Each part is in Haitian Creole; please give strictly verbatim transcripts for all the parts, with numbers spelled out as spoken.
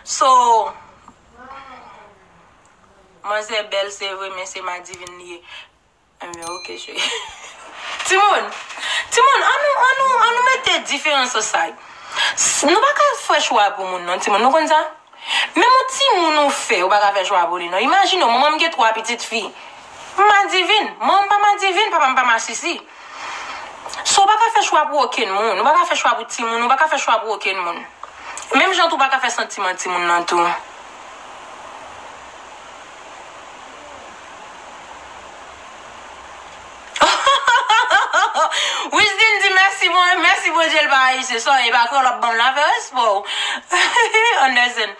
So, manzè bèl, se vre, men se madivin li ye. Enben, ok, cheri. Timoun, timoun, ann nou, ann nou, ann nou mete diferans ansanm. S-, nou pa ka fè chwa pou moun, non, timoun. Nou konn sa? Menm yon timoun ou fè, ou pa ka fè chwa pou li, non. Imajine w, mwen menm, m gen twa pitit fi. M madivin. Manman m pa madivin, papa m pa masisi. So, ou pa ka fè chwa pou okenn moun. Ou pa ka fè chwa pou timoun, ou pa ka fè chwa pou okenn moun. Menm jan tou, ou pa ka fè santiman timoun nan tou. Wisdin di mèsi, bon, mèsi Bondye, l pa ayisyen. Sa, e pa kreyòl w ap ban m la, fè respè w. Anderson.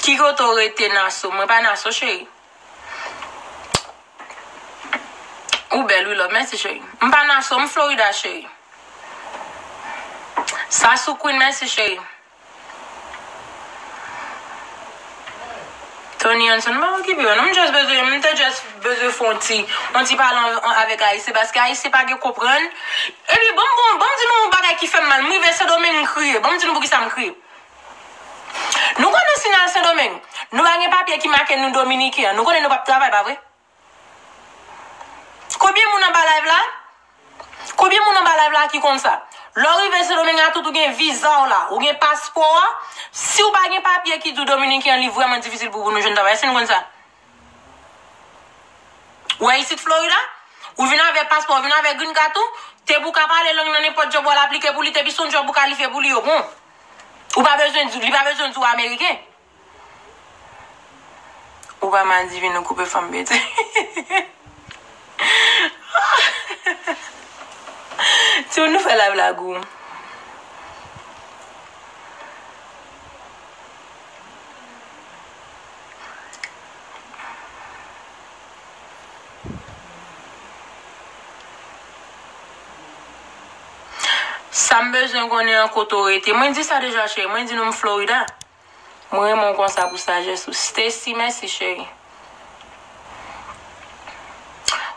Ki kote w rete, Naso? Mwen pa Naso, cheri. Ou bèl, wi, love. Mèsi, cheri. M pa Naso, m Florida, cheri. Sa sou Queen, mèsi, cheri. Tony Hanson, m pa okipe yo, non, m just bezwen, m te just bezwen fè yon ti, yon ti pale an, an, avèk Ayisyen, paske Ayisyen pa gen konprann. Epi, ban m, ban m, ban m di nou yon bagay ki fè m mal. M rive Sendomeng, m kriye. Ban m di nou poukisa m kriye. Nou konnen si n al Sendomeng, nou pa gen papye ki make nou Dominiken an, nou konnen nou p ap travay, pa vre? Konbyen moun anba live la? Konbyen moun anba live la ki konn sa? Lè w rive Sendomeng a tout, ou gen viza w la, ou gen paspò a. Si w pa gen papye ki di w Dominiken an, li vrèman difisil pou, pou nou jwenn travay. Èske nou konn sa? Ou wè isit Florida, ou vin avèk paspò, ou vin avèk green card tou, te pou w ka pale lang nan nenpòt djòb w al aplike pou li, te pi se yon djòb ou kalifye pou li yo bon. Ou pa bezwen di, li pa bezwen di w ameriken. Ou pa madivin, ou koupe fanm bete. Timoun, nou fè live la gou. Sa m bezwen konnen an, kote w rete. Mwen di sa deja, cheri. Mwen di nou m Florida. Mwen renmen w konsa pou sajès ou. Stacy, mèsi, cheri.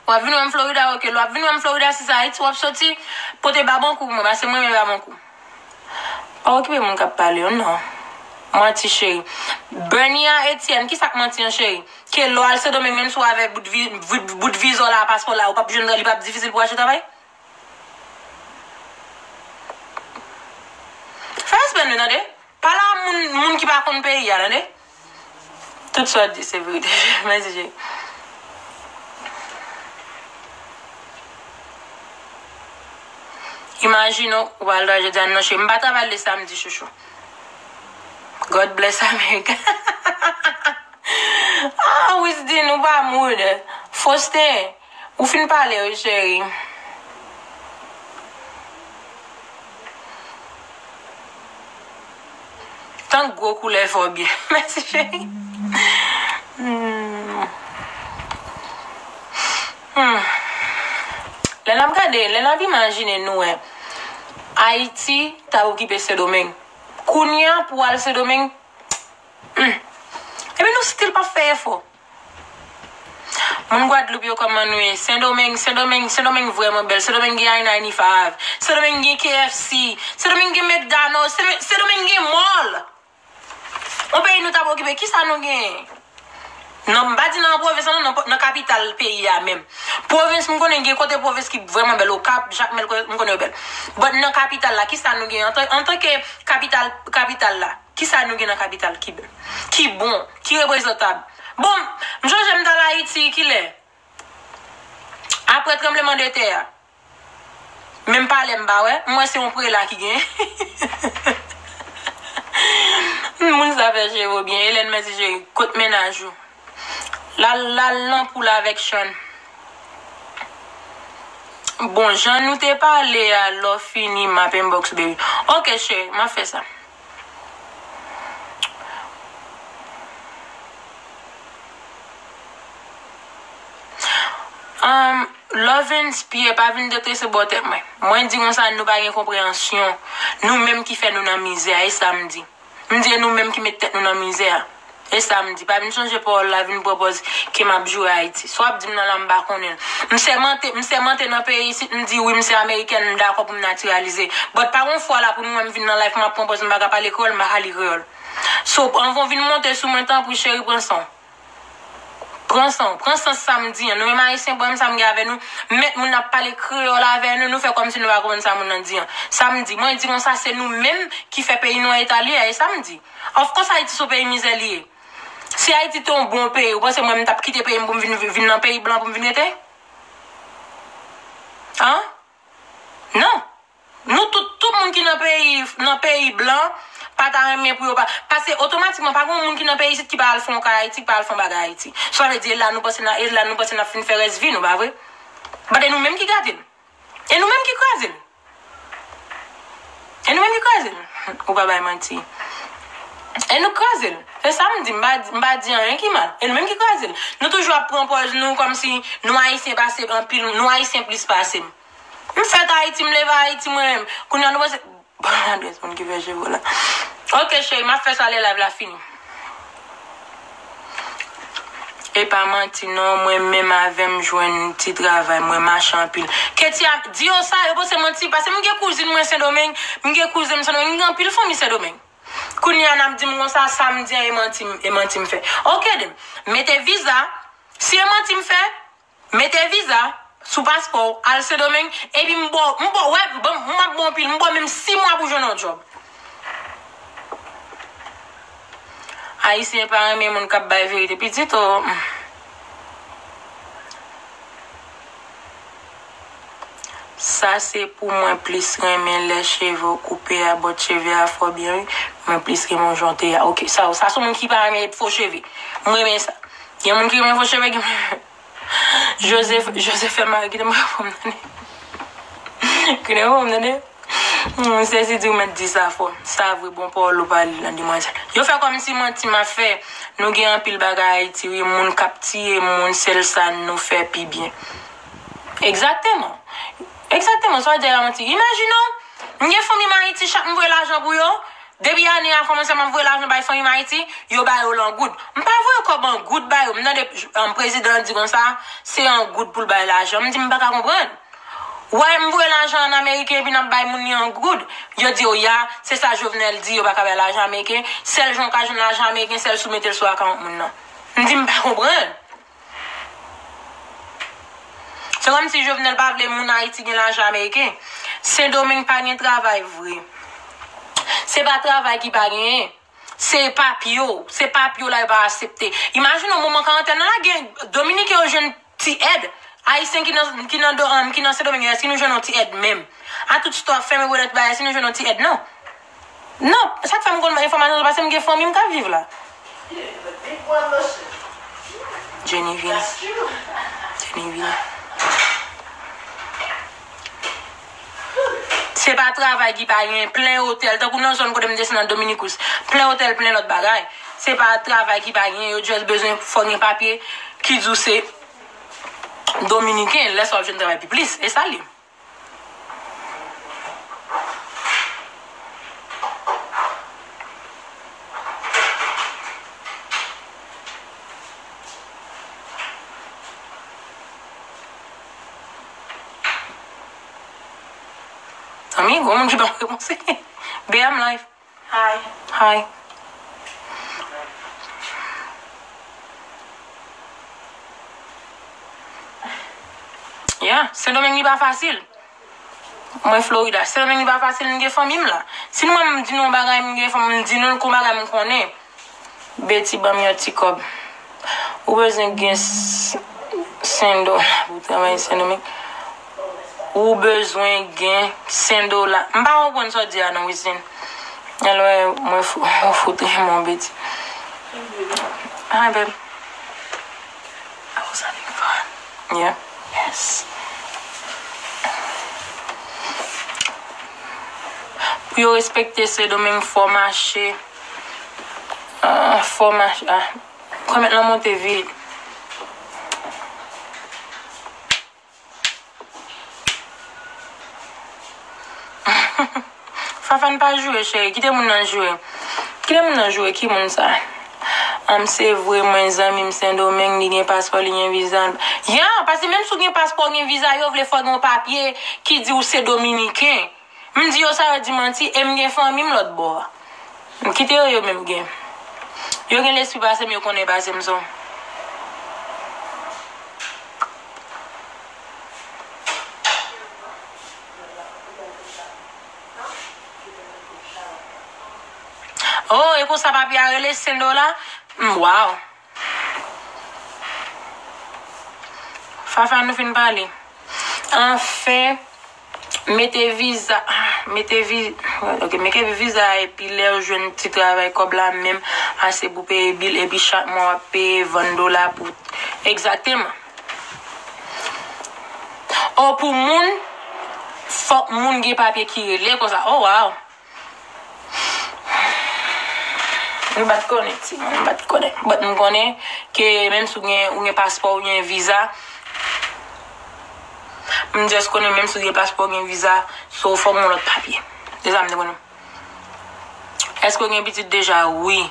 W ap vin wè m Florida, ok. Lè w ap vin wè m Florida, si se Ayiti w ap soti, pote babankou pou mwen, paske mwen renmen babankou. Pa okipe moun k ap pale yo, non. Manti, cheri. Bernia Etienne, ki sa k manti an, cheri? Ke lè w al Sendomeng, menm si w avèk bout vi-, bout, bout viza w la, paspò w la, ou p ap jwenn, li p ap difisil pou w achte travay? Fè respè nou, tande. Pale a moun, moun ki pa konn peyi a, tande. Tout sa w di, se verite. Mèsi, cheri. Imajine w, ou pral travay jodi a, non, cheri. M pa travay le samdi, chouchou. God bless America. Ah, Wisdin, ou pa mood. Faustin, ou fin pale, wi, cheri. Tank gwo koulè fè w byen. Mèsi, cheri. Hmm. Hmm. Lè n ap gade, lè n ap imajine nou wè Ayiti t ap okipe Sendomeng. Kounye a, pou w al Sendomeng, hmm. Epi nou still p ap fè efò. Moun Gwadloup yo, kòman nou ye? Sendomeng, Sendomeng, Sendomeng vrèman bèl. Sendomeng gen I ninety-five. Sendomeng gen K F C. Sendomeng gen McDonald's. Sendomeng, Sendomeng gen mall. Yon peyi nou t ap okipe, kisa nou genyen? Non, m pa di nan pwovens lan, non, nan, nan kapital peyi a menm. Pwovens, m konnen gen kote pwovens ki vrèman bèl, Okap, Jakmèl, m konnen yo bèl. But nan kapital la, kisa nou genyen antan, antanke kapital, kapital la? Kisa nou gen nan kapital ki bèl, ki bon, ki reprezantab? Bon, m sonje m t al Ayiti, kilè? Apre tranbleman de tè a. Menm palè m pa wè, m wè se yon prela ki gen. Moun sa fè cheve w byen. Hélène, mèsi cheri. Kot mennaj ou? L al, l al nan poul avèk Chan. Bon, jan nou te pale a, lè w fini, m ap inbox, baby. Ok, cheri, m ap fè sa. Um, Lovens Pierre, pa vin trese bò tèt mwen. Mwen di konsa, nou pa gen konpreyansyon. Nou menm ki fè nou nan mizè a, e sa m di. M di e nou menm ki met tèt nou nan mizè a. E sa m di, pa vin chanje pawòl la, vin pran pòz ke m ap joure Ayiti. Sa w ap di m nan la, m pa konnen l. M sèmante, m sèmante nan peyi isit, m di wi, m se amerikèn, m dakò pou m natiralize. But pa gon fwa la pou nou wè m vin nan live, m ap pran pòz, m pa ka pale kreyòl, m pa ka li kreyòl. So, anvan w vin monte sou mwen, tanpri, cheri, pran san w. Pran san w. Pran san sa m di an. Nou menm Ayisyen, pwoblèm sa m gen avè nou, mèt moun ap pale kreyòl avè nou, nou fè kòmsi nou pa konprann sa moun nan di an. Sa m di, mwen di konsa, se nou menm ki fè peyi nou an eta li ye, e sa m di. Of course, Ayiti se yon peyi mizè li ye. Si Ayiti te yon bon peyi, ou panse mwen m t ap kite peyi m pou m vin, vin nan peyi blan pou m vin rete? An? Non. Nou tout, tout moun ki nan peyi, nan peyi blan, pa ta renmen pou yo pa. Paske otomatikman, pa gen moun ki nan peyi isit ki pa al fè yon kay Ayiti, ki pa al fè yon bagay Ayiti. Sa vle di, e la nou panse n a, e la nou panse n ap fin fè rès vi nou, pa vre? But e nou menm ki gate l. E nou menm ki kraze l. E nou menm ki kraze l. Ou pa bay manti. E nou kraze l. Se sa m di, m pa, m pa di anyen ki mal. E nou menm ki kraze l. Nou toujou ap pran pòz nou kòmsi nou Ayisyen pase anpil, nou Ayisyen plis pase m. M fèt Ayiti, m leve Ayiti mwen menm. Kounye a nou panse, bon, adrès moun ki fè cheve w la. Ok, cheri, m ap fè sa lè live la fini. E pa manti non, mwen menm avè m jwenn ti travay, mwen mache anpil. Ketia, di yo sa, yo panse manti, paske m gen kouzin mwen Sendomeng, m gen kouzen m Sendomeng, m gen anpil fanmi Sendomeng. Kounye a n ap di m konsa, sa m di an e manti, e manti m fè. Ok, dem, mete viza, si e manti m fè, mete viza sou paspò w, al Sendomeng, epi m ba w, m ba w, wè, m, m ap ba w anpil, m ba w menm sis mwa pou jwenn yon djòb. Ayisyen pa renmen moun k ap bay verite pitit o. Sa se pou mwen plis renmen lè cheve w koupe a, but cheve a fò byen wi. Mwen plis renmen w jan w te ye a. Ok, sa, sa se moun ki pa renmen fo cheve. M renmen sa. Gen moun ki renmen fo cheve, gen moun Joseph, Joseph fè mari kite m reponn tande. Kite m reponn tande. Hmm, sesi di ou mèt di sa fò. Sa vre, bon pawòl ou pale lan demwazèl. Yo fè kòmsi manti m ap fè. Nou gen anpil bagay Ayiti wi, moun k ap tiye moun, sèl sa nou fè pi byen. Egzakteman. Egzakteman, sa w di a manti. Imajine w, m gen fanmi m Ayiti, chak m voye lajan pou yo, depi ane a kòmanse m ap voye lajan bay fanmi m Ayiti, yo ba yo l an goud. M pa voye kòb an goud ba yo. M tande, um, prezidan an di konsa, se an goud pou l bay lajan. M di m pa ka konprann. Wè, m voye lajan an ameriken epi n ap bay moun li an goud. Yo di yo ya, se sa Jovenel di, yo pa ka bay lajan ameriken. Sèl jan w ka jwenn lajan ameriken, sèl si w mete l sou akawont moun nan. M di m pa konprann. Se kòmsi Jovenel pa vle moun Ayiti gen lajan ameriken. Sendomeng pa gen travay vre. Se pa travay ki pa genyen. Se papye w. Se papye w la yo pa aksepte. Imajine w moman karantèn nan la gen Dominiken yo jwenn ti èd. Ayisyen ki nan, ki nan, do, um, ki nan Sendomeng yo, èske nou jwenn yon ti èd menm? A tout stò ap fèmen bonèt bagay, èske nou jwenn yon ti èd? Non. Non, sa k fè m konn enfòmasyon sa, paske m gen fanmi m k ap viv la. Jenny vini. Jenny vini. Se pa travay ki pa gen, plen otèl, tankou nan zòn kote m desann nan Dominicus, plen otèl, plen lòt bagay. Se pa travay ki pa gen, yo just bezwen fò gen papye ki di w se Dominiken, lè sa w ap jwenn travay pi plis, e sa l ye. Zanmi, gon moun ki pa reponse. Be, I'm live. Hi. Hi. Yeah, Sendomeng li pa fasil. Mwen Florida, Sendomeng li pa fasil, m gen fanmi m la. Si nou wè m di nou yon bagay, m gen fanmi m, m di nou l kon bagay m konnen. Betty ban m yon ti kòb. Ou bezwen gen s-, sen dola pou travay Sendomeng. Ou bezwen gen sen dola. M pa konprann sa w di a non, Wisine. Alò, mwen fou, mwen fout renmen w, Betty. Hi, babe. I was having fun. Yeah. Yes. Pou yo respekte Sendomeng, fò mache. Ah, fò mache. Ah, kòmèt lan monte vit. Fafane pa joure, cheri. Kite moun nan joure. Kite moun nan joure. Ki moun sa? An, se vre, mwen zanmi m Sendomeng, li gen paspò, li gen viza. Ya, paske menm si w gen paspò, w gen viza, yo vle fò w gen yon papye ki di w se dominiken. M di yo sa, yo di manti, e m gen fanmi m lòt bò a. M kite yo, yo menm gen. Yo gen lespri pase m, yo konnen pase m son. Oh, e konsa papye a rele Sendola? Mm, wow. Fafa, nou fin pale. Anfen, mete viza, ah, mete vi, ok, mete viza epi lè w jwenn ti travay kòb la menm ase pou peye bil epi chak mwa w ap peye venn dola pou, egzakteman. O, pou moun, fòk moun gen papye ki rele konsa. Oh, wow. M pa t konnen, timoun, m pa t konnen. But m konnen ke menm si w gen, ou gen paspò, ou gen viza, m just konnen menm si w gen paspò, ou gen viza, so fòk w gen lòt papye. Se sa m te konnen. Èske w gen pitit deja? Wi.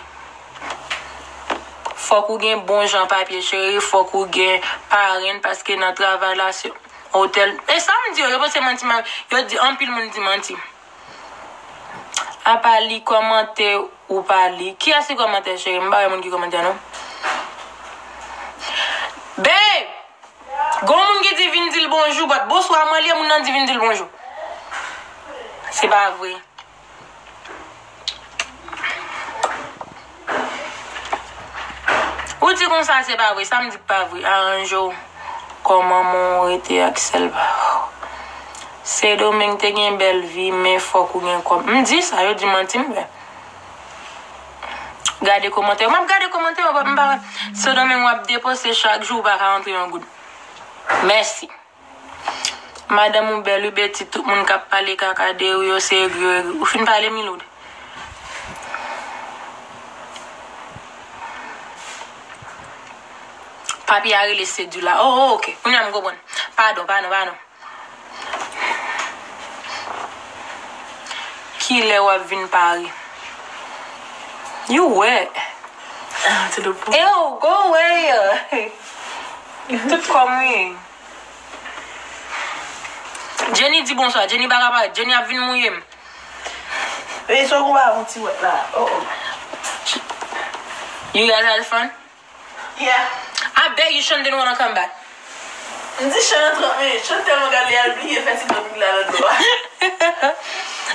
Fòk ou gen bon jan papye, cheri. Fòk ou gen parenn, paske nan travay la, se otèl. E sa m di yo, yo panse manti, man. Yo di, anpil moun di manti. Apa li kòmante ou pa li? Kiyès ki kòmante, cheri? M pa wè moun ki kòmante, non. Babe! Gon moun ki di vin di l bonjou, but bonswa, mwen li e moun nan di vin di l bonjou. Se pa vre. Ou di konsa se pa vre, sa m di k pa vre. Aranje w kòman, men w rete ak sèl pa w. Sendomeng te gen bèl vi, men fòk ou gen kòb. M di sa, yo di manti m fè. Gade kòmantè yo. M ap gade kòmantè yo, but m pa wè. Sendomeng w ap depanse chak jou, ou pa ka rantre yon goud. Mèsi. Madanm ou bèl wi, Betty, tout moun k ap pale kaka de ou yo, se egri yo egri. Ou fin pale, Miloud? Papye a rele Sedula. Oh, oh, ok. Kounye a m konprann. Padon, padon, padon. Kilè w ap vin Paris? You wet. To the point. Ew, go away. Tout kò m wi. Jenny di bonswa. Jenny pa ka parèt. Jenny ap vin mouye m. Ey, so konba yon ti wet la. Oh, oh. You guys had fun? Yeah. I bet you Sean didn't wanna come back. M di Sean nan trant minit. Sean tèlman gade, l al bliye fè ti domik la nan dlo a.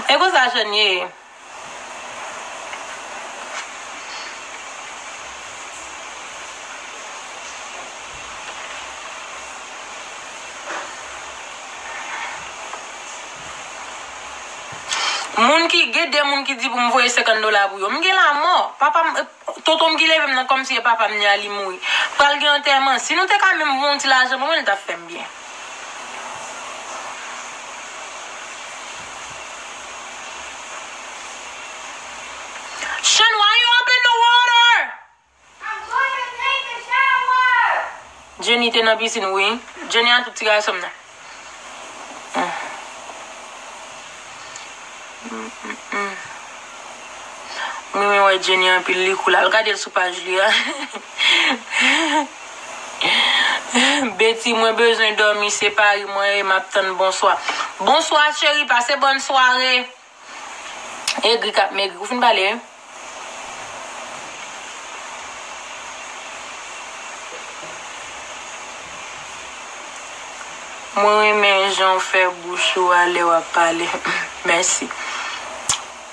E konsa Sean ye. Moun ki, gen de moun ki di pou m voye senkant dola pou yo. M gen lanmò. Papa m, tonton m ki leve m nan kòmsi e papa m ni a li mouri. Pral gen antèman. Si nou te ka menm voye yon ti lajan pou mwen, li t ap fè m byen. Sean, why you up in the water? I'm going to take a shower. Jenny te nan pisin, wi. Jenny a tout ti gason m nan. Mm, mm, mm. M renmen wè Jenny anpil, li cool. Al gade l sou paj li a. Betty, mwen bezwen dòmi, se Paris mwen ye, m ap tann bonswa. Bonswa, cheri, pase bòn sware. Egri k ap megri. Ou fin pale, wi. Mwen renmen jan w fè bouch ou a lè w ap pale. Mèsi.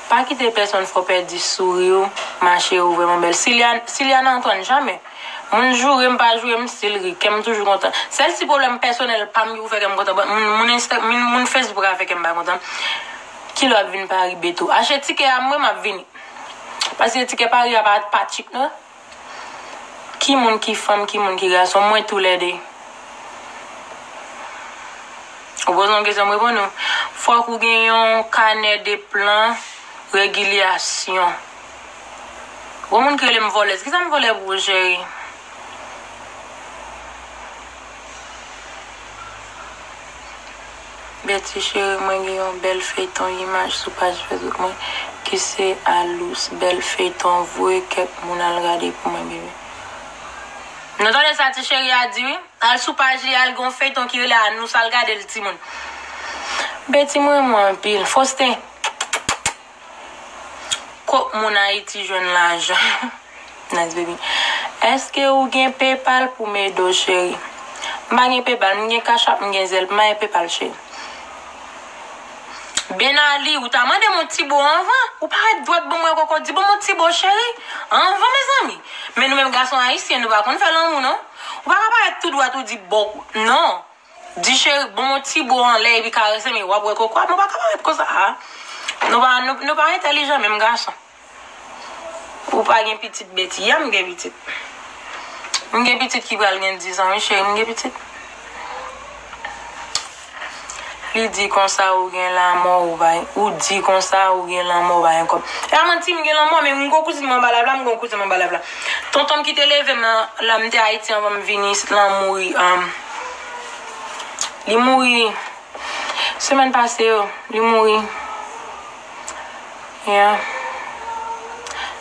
Pa kite pèsonn fè w pèdi souri w, ma chérie, ou vrèman bèl. Silian-, Siliana Antoine, jamè. Moun joure m, pa joure m, still ri. Kè m toujou kontan. Sèl ti pwoblèm pèsonèl pa m ki pou fè kè m kontan, but moun, moun Insta-, moun, moun Facebook a fè kè m pa kontan. Kilè w ap vin Paris, Beto? Achte tikè a, mwen, m ap vini. Paske tikè Paris a pa, pa cheap, non. Ki moun ki fanm, ki moun ki gason? Mwen toulède. Ou poze yon kesyon, m reponn ou. Fòk ou gen yon kanè de plan regilyasyon. Gon moun ki rele m vòlèz. Kisa m vòlè pou ou, cheri? Betty cheri, mwen gen yon bèl feyton imaj sou paj Facebook mwen ki se Alous. Bèl feyton vre, kèk moun al gade pou mwen, bebe. Nou tande sa ti cheri a di wi? Al sou paj li, al gen yon feyton ki rele Alous, al gade l timoun. Betty, mwen renmen w anpil. Faustin, kot moun Ayiti jwenn lajan? Nice baby. Èske ou gen PayPal pou m ede w, cheri? M pa gen PayPal, m gen Cash App, m gen Zelle, m pa gen PayPal, cheri. Ben Ali, ou ta mande m yon ti bo anvan? Ou parèt dwat ban mwen koko, di ban m yon ti bo, cheri. Anvan, mezanmi. Men nou menm gason ayisyen, nou pa konn fè lanmou, non. Ou pa ka parèt tou dwat, ou di bo. Non. Di cheri, ban m yon ti bo anlè epi karese m, w ap wè koko a, men w pa ka parèt konsa a. Nou pa, nou, nou pa entèlijan menm gason. Ou pa gen pitit, Betty? Ya, m gen pitit. M gen pitit ki pral gen diz an, wi, cheri, m gen pitit. Li di konsa ou gen lanmò, ou bay. Ou di konsa ou gen lanmò, ou bay ankò. E pa manti, m gen lanmò, men m gon kouzin mwen anba lab la, m gon kouzin mwen anba lab la. Tonton m ki te leve m nan, la m te Ayiti anvan m vini isit lan mouri. Um, li mouri semèn pase yo, li mouri. Yeah.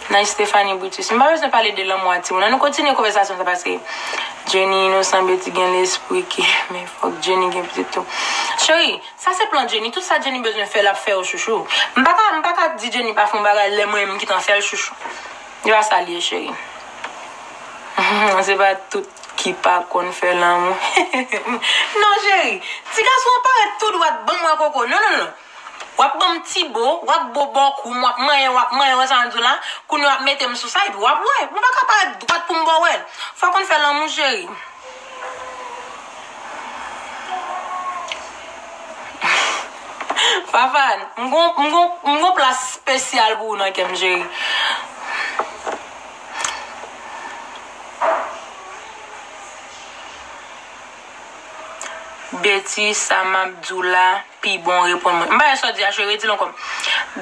Nice Stephanie Brutus. M pa bezwen pale de lanmò a timoun. Ann nou kontinye konvèsasyon sa paske Jenny inosan, Betty gen lespri ki, men fòk Jenny gen pitit tou. Cheri, sa se plan Jenny. Tout sa Jenny bezwen fè, l ap fè yo, chouchou. M pa ka, m pa ka di Jenny pa fè yon bagay lè mwen menm ki t an fè l, chouchou. Se pa sa l ye, cheri. Se pa tout ki pa konn fè lanmou. Non, cheri. Ti gason an parèt tou dwat, ban m wè koko. Non, non, non. W ap ban m ti bo, w ap bo bòkou m, w ap manyen, w ap manyen, wè sa m di w la, kounye a w ap mete m sou sa, epi w ap wè. Mwen pa ka parèt dwat pou m ba w wè l. Fò w konn fè lanmou, cheri. Fafan, m gon, m gon, m gon plas espesyal pou ou nan kè m, cheri. Betty, sa m ap di w la, pi bon reponn mwen. M pa wè sa w di a, cheri, redi l ankò.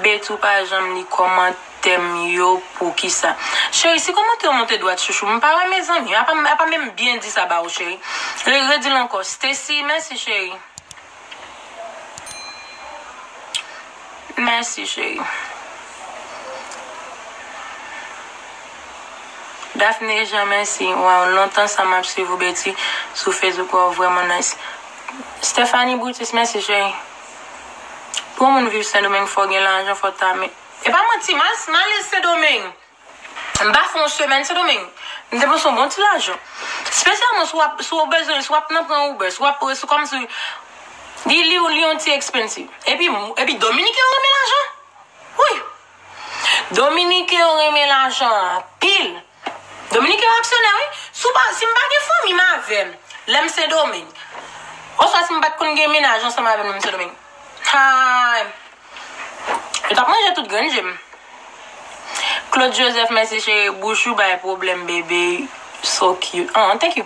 Betty, ou pa janm li kòmantè m yo, poukisa? Cheri, si kòmantè yo monte dwat, chouchou, m pa wè, mezanmi. A pa, a pa menm byen di sa ba ou, cheri. Re-, redi l ankò. Stacy, mèsi, cheri. Mèsi, cheri. Daphne Jean, mèsi. Waw, lontan sa m ap swiv ou, Betty, sou Facebook, waw, vrèman nice. Stephanie Brutus, mèsi, cheri. Pou yon moun viv Sendomeng, fò w gen lajan, fò w ta men. E pa manti, m al, m ale Sendomeng. M pa fè yon semèn Sendomeng. M depanse yon bon ti lajan. Espesyalman si w ap, si w bezwen, si w ap nan pran Uber, si w ap, si kòmsi li, li, li yon ti expensive. Epi, epi Dominiken yo renmen lajan. Wi. Dominiken yo renmen lajan anpil. Dominiken yo aksyonè, wi. Si w pa, si m pa gen fanmi m avè m, lè m Sendomeng. Oswa si m pa t konn gen mennaj ansanm avè m lè m Sendomeng. Hay. Yo t ap manje tout grenn je m. Claude Joseph, mèsi cheri, bouch ou bay pwoblèm, bebe. So cute. Oh, thank you.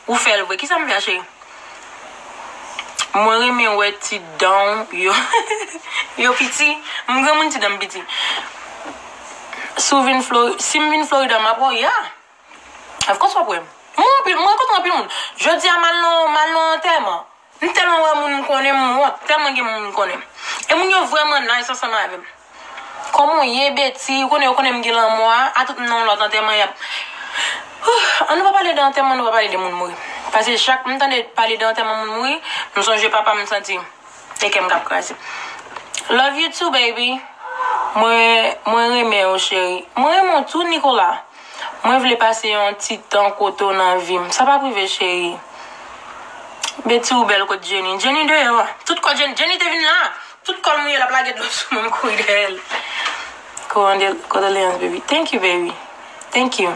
Ou fè l vre. Kisa m fè a, cheri? Mwen renmen wè ti dan w yo. Yo piti. M granmoun, ti dan m piti. Si w vin Flori-, si m vin Florida, m ap wè w, yeah. Of course w ap wè m. Mwen anpil, mwen rankontre anpil moun. Jodi a m al nan, m al nan antèman. M tèlman wè moun m konnen, m wont, tèlman gen moun m konnen. E moun yo vrèman nice ansanm avè m. Kòman w ye, Betty? Ou konnen, yo konnen m gen lanmò a, a tout m nan yon lòt antèman, y ap, ann nou pa pale de antèman, ann nou pa pale de moun mouri. Paske chak m tande pale de antèman moun mouri, m sonje papa m, m santi e kè m k ap kraze. Love you too, baby. Mwen, mwen renmen w, cheri. Mwen renmen w tou, Nicolas. Mwen vle pase yon ti tan kote w nan vi m. Sa p ap rive, cheri. Betty, ou bèl kot Jenny. Jenny deyò a. Tout kò Jenny, Jenny te vin la. Tout kò l mouye, l ap lage dlo sou mwen, m kouri dèyè l. Condol-, condoléances, baby. Thank you, baby. Thank you.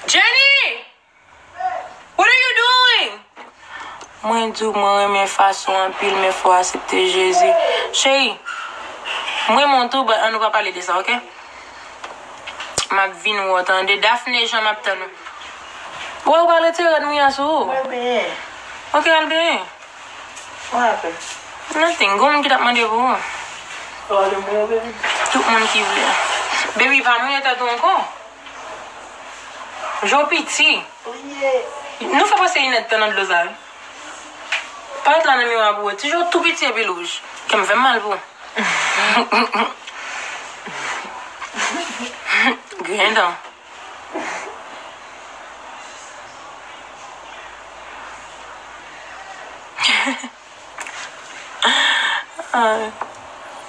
Jenny! What are you doing? Mwen di w, mwen renmen fason anpil, men fò w aksepte Jezi. Cheri, mwen renmen w tou, but ann nou pa pale de sa, oke? M ap vin wè w, tande. Daphne Jean, m ap tann ou. Wè, ou pral retire rad mouya sou ou? Mwen benyen. Oke, al benyen. What happened? Nothing. Gon moun ki t ap mande pou ou. Ou ale mouye, baby? Tout moun ki vle. Baby, pa mouye tèt ou ankò. Je w piti. Nou fè pase inèdtan nan dlo sa wi. Parèt la nan miwa pou wè. Ti je w tou piti epi l wouj. Kè m fè m mal pou ou. Grenn dan.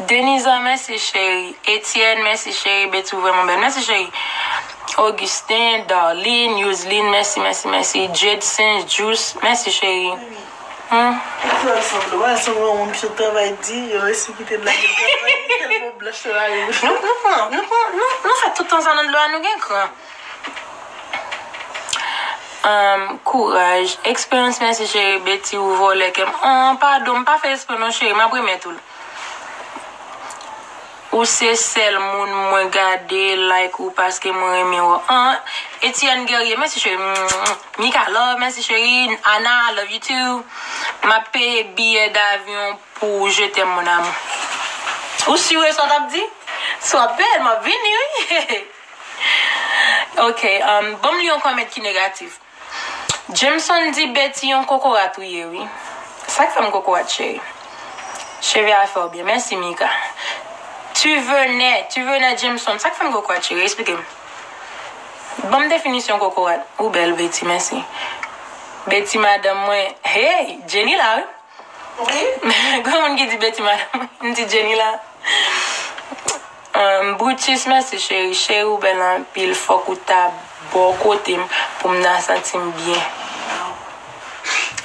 Deniza, mèsi cheri. Etienne, mèsi cheri. Betty, ou vrèman bèl. Mèsi cheri. Augustin, Darlene, Yuslin, mèsi, mèsi, mèsi. Jadson, Juice, mèsi cheri. Hmm. Sa sanble, wè, sanble yon moun ki sot travay di, yo resi kite l lage travay, tèlman blanch travay. Nou, nou pran, nou pran, nou, nou fè tout tan sa nan dlo a, nou gen kran. Um, kouraj. Eksperyans, mèsi cheri. Betty, ou vòlè kè m. Oh, padon, m pa fè espre non, cheri. M ap remèt ou l. Ou se sèl moun mwen gade, like ou paske mwen renmen ou. An, Etienne Guerrier, mèsi cheri. Mika Love, mèsi cheri. Ana, I love you too. M ap peye biyè davyon pou ou, je t'aime, mon amour. Ou si w sa w t ap di? Si w ap peye l, m ap vini, wi. Ok, um, ban m li yon kòmèt ki negatif. Jameson di Betty yon kokorat ou ye wi. Sa k fè m kokorat cheri? Cheve a fè w byen. Mèsi Mika. Tu venais, tu venais Jameson. Sa k fè m kokorat cheri? Eksplike m. Ban m definisyon kokorat. Ou bèl Betty, mèsi. Betty madanm mwen. Hey, Jenny la wi. Wi. Gen moun ki di Betty madanm mwen. M di Jenny la. Ahn, Brutus, mèsi cheri. Cheri, ou bèl anpil. Fòk ou ta bò kote m pou m ta santi m byen.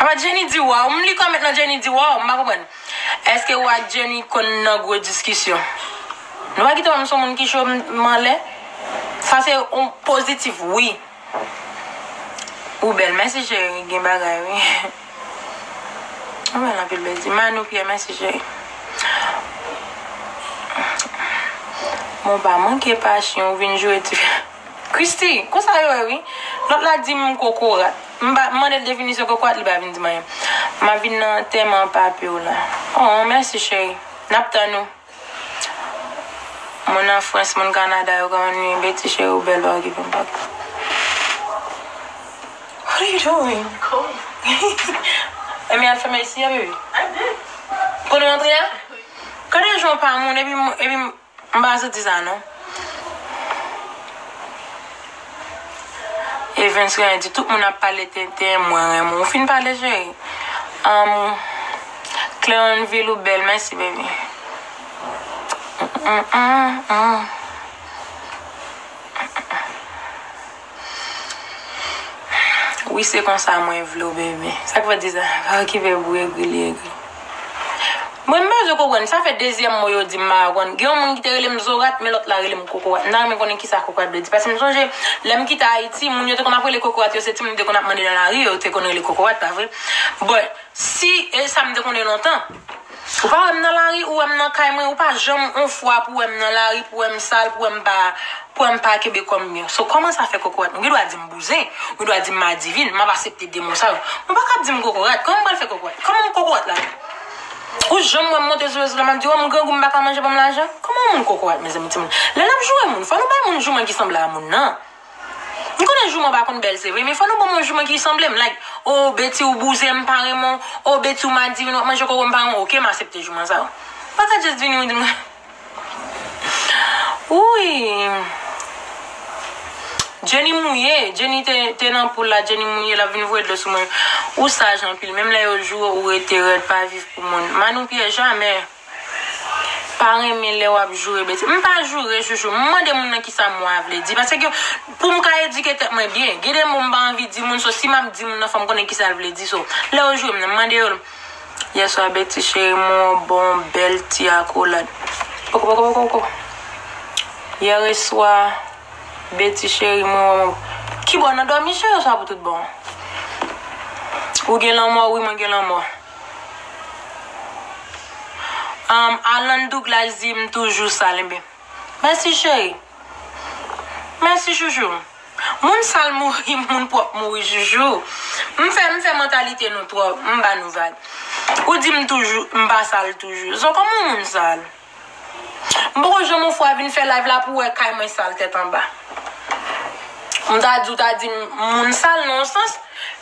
Apa Jenny di waw? M li kòmèt nan Jenny di waw, m pa konprann. Èske w ak Jenny konn nan gwo diskisyon? Nou pa kite wè m se yon moun ki cho m, m anlè? Sa se yon pozitif, wi. Ou bèl, mèsi cheri, gen bagay wi. Ou bèl anpil Betty. Manou Pierre, mèsi cheri. Bon, pa manke pa chen, ou vin joure ti. Christy, konsa yo ye wi. Lòt la di m kokorat. M pa, m mande l definisyon kokorat, li pa vin di m anyen. M ap vin nan antèman papi w la. Oh, mèsi cheri. N ap tann ou. Moun an Frans, moun Kanada, yo ka annuiye. Betty cheri, ou bèl, pa okipe m, pa. What are you doing? Cool. Emi al fèmen isi a, baby. I did. Konnen w antre a? Gade jan w pa moun, epi m, epi m, m pa santi sa, non. Evans Ryan di, tout moun ap pale tenten, mwen renmen w. Ou fin pale, cheri. Um, Cleonville, ou bèl, mèsi, baby. Mm, mm, mm. Wi, se konsa mwen vle w, baby. Sa k fè di sa? Pa okipe pou egri, li egri. Mwen, m bezwen konprann, sa fè dezyèm mo yo di m pa konn. Gen yon moun ki te rele m zorat, men lòt la rele m kokorat. M ta renmen konnen kisa kokorat vle di. Paske m sonje, lè m kite Ayiti, moun yo te konn ap rele kokorat yo, se timoun yo te konn ap mande nan lari, yo te konn rele kokorat, pa vre? But, si, e sa m te konnen lontan. Ou pa wè m nan lari, ou wè m nan kay mwen, ou pa janm on fwa pou wè m nan lari, pou wè m sal, pou wè m pa, pou wè m pa kenbe kò m byen. So, kòman sa fè kokorat? Ou gen dwa di m bouzen, ou gen dwa di m madivin, m ap aksepte de mo sa yo. Ou pa kab di m kokorat. Kòman m pral fè kokorat? Kòman m kokorat la? Ou janm wè m monte sou rezo la, m ap di, "Oh, m grangou, m pa ka manje, ban m lajan." Kòman yon moun kokorat, mezanmi, timoun? Lè n ap joure moun, fò nou bay moun jouman ki sanble a moun nan. M konnen jouman pa konn bèl, se vre, men fò nou ban m yon jouman ki sanble m. Like, "Oh, Betty, ou bouzen, m pa renmen w. Oh, Betty, ou madivin, w ap manje koko, m pa renmen w." Ok, m aksepte jouman sa yo. Pa ka just vini, ou di m, Wi. Jenny mouye. Jenny te, te nan poul la. Jenny mouye, l ap vin voye dlo sou mwen. Ou saj anpil. Menm lè yo joure, ou rete rèd, pa viv pou moun. Manou Pierre, jamè. Pa renmen lè w ap joure Betty. M pa joure, chouchou. M mande moun nan kisa mo a vle di. Paske pou m ka edike tèt mwen byen, gen de mo m pa anvi di moun. So, si m ap di moun nan, fò m konnen kisa l vle di. So, lè yo joure m nan, m mande yo l. Yèswa, Betty cheri, mwen wè w ba w yon bèl ti akolad. Poko, poko, poko, poko. Yèswa, Betty cheri, mwen wè w. Kibò nan dòmi cheri, oswa pou tout bon? Ou gen lanmò, wi, mwen gen lanmò. Um, Alan Douglas di, "M toujou sal, enben." Mèsi, cheri. Mèsi, chouchou. Moun sal mouri, moun pwòp mouri, chouchou. M fè, m fè mantalite nou twò, m ba nou vag. Ou di m toujou, m pa sal toujou. So, kòman moun sal? M poko janm yon fwa vin fè live la pou wè kay mwen sal tèt anba. M ta di, w ta di m moun sal nan yon sans,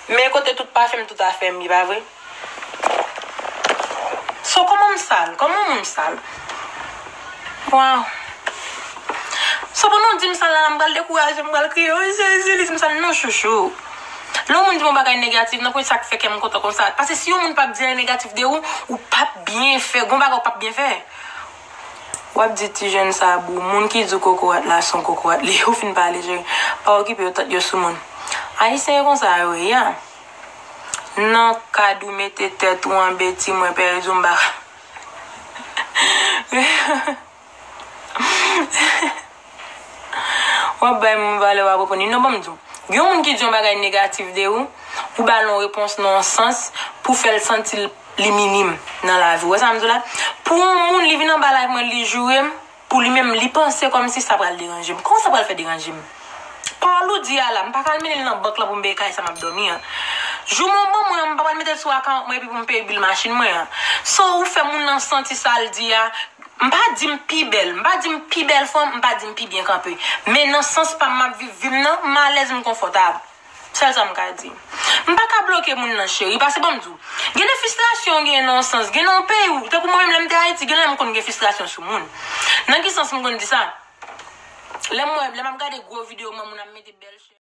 men kote tout pafen m, tout afè m, li pa vre? So, kòman m sal? Kòman moun sal? Waw. So, pandan w di m sa la, m pral dekouraje, m pral kriye. Wi, Jezi, li di m sa, non, chouchou. Lè yon moun di m yon bagay negatif, nan pwen sa k fè kè m kontan konsa. Paske si yon moun p ap di anyen negatif de ou, ou p ap byen fè. Gon bagay ou p ap byen fè. W ap di ti jèn sa bou, moun ki di w kokorat la se yon kokorat li, ou fin pale, cheri. Pa okipe yo, tèt yo sou moun. Ayisyen yo konsa yo ye, a. Nan kad ou mete tèt ou anbe ti mwen pèdi w m pa ka. W ap bay moun valè, w ap reponn li. Non, ban m di w. Gen yon moun ki di yon bagay negatif de ou, ou ba l yon repons nan yon sans pou fè l santi l, li minim nan lavi w. Wè sa m di w la? Pou yon moun, li vin anba live mwen, li joure m, pou li menm, li panse kòmsi sa pral deranje m. Kòman sa pral fè deranje m? Pawòl ou di a la, m pa pral mennen l nan bank lan pou m peye kay sa m ap dòmi an. Jou mwen ban mwen an, m pa pral mete l sou akawont mwen epi pou m peye bil machin mwen an. So, ou fè moun nan santi sa l di a, m pa di m pi bèl, m pa di m pi bèl fanm, m pa di m pi byen kanpe. Men nan sans pa m, m ap viv vi m nan, m alèz, m konfòtab. Sèl sa m ka di. M pa ka bloke moun nan, cheri, paske ban m di w, gen de fristrasyon w genyen nan yon sans, gen nan yon peyi w, tankou mwen menm lè m te Ayiti, gen lè m konn gen fristrasyon sou moun. Nan ki sans m konn di sa? Lè m wè, lè m ap gade gwo videyo, m wè moun ap mete bèl chè.